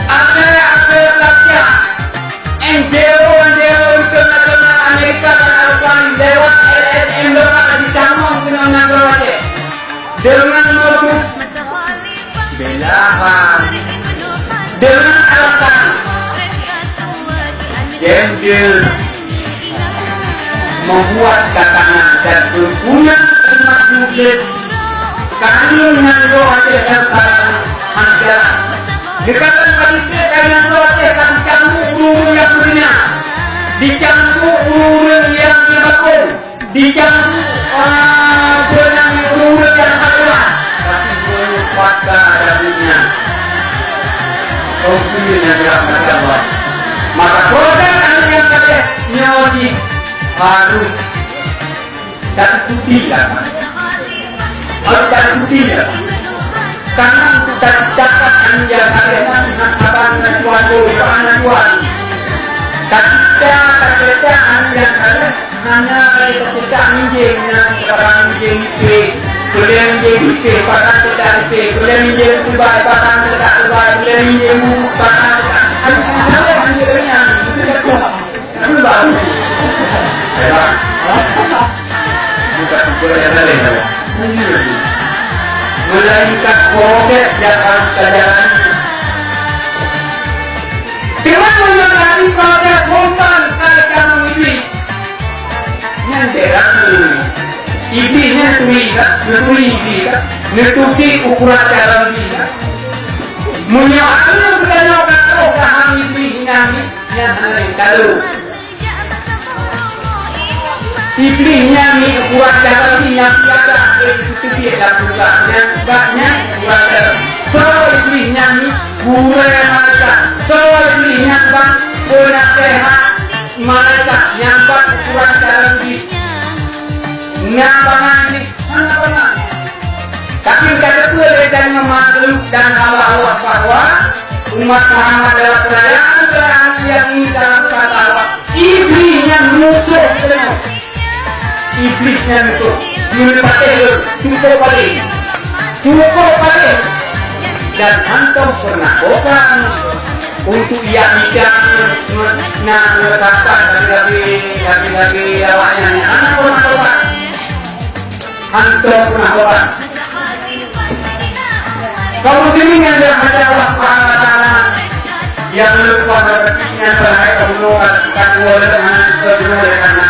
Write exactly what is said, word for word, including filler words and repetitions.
Akhé-akhé latihan, N G O, N G O internasional Amerika dan Eropa lewat L S M Donald ditamong keunoe nanggroe Aceh. Dengan modus bela HAM, dengan alasan gembel membuat tatanan dan mempunyai umat muslim, kami nanggroe Aceh Darussalam hana jalan. Dikatakan politik kami cangkuk ureuëng nyang beuna, dicangkuk ureuëng nyang bakong, dicangkuk, ah, beunang ureuëng nyang hawa, tapi meunyoe kuasa dan dunia, kongsi nyang dirahmati Allah. Maka proses nyang tadi nyoe jih harus taikuti lah. Harus taikuti lah. Karena untuk tacatat anjak kalian nak abang nak tuan tu, abang nak tuan. Tapi kita tak cerita anjak kalian hanya dari kita anjing nak orang anjing ke, boleh anjing ke, pasal tidak ke, boleh anjing lebai, pasal tidak lebai, boleh anjing mu, pasal tidak. Anjing kalian anjing kalian. Tapi baru. Ya, Bang. Bukan bukan yang lain, Bang. Melainkan proses yang harus kita jalani. Dengan menjalani proses hukuman kacang iblis. Yang derang iblis. Iblis nyan turi, kan? Neuturi iblis, kan? Neututi ukuran cara iblis, kan? Meunyoe aneuëk geutanyoe ka troh ka hang iblis nyan, nyan hana lé kalu. Iblis nyan ni ukuran dalam ni nyang tiada boleh diteubiet lam surga. Nyang sebab nyan ukuran dalam. Soe iblis nyan ni? Gurée malaikat. Soe iblis nyan bang? Peunaseuhat malaikat. Nyang bang ukuran dalam ni. Nyang bangai ni. Tapi ka teupeue lé tanyoe makhluk dan hamba Allah bahwa umat Muhammad dalam perayaan-perayaan yang ini dalam kata Allah, iblis nyan musuh teunoh. Iblis nyan musuh. Meuneupatéh lôn, cukup paléh. Cukup paléh. Dan hantom pernah bosan untuk ia mikir na ngeutakan lagi-lagi lagi-lagi awaknyan nyang hana pernah tobat. Hantom pernah tobat. Kaum muslimin yang dirahmati Allah Subhanahu wa taala, yang lupa berpikirnya sehari kamu kan dua lagi hana kedua karena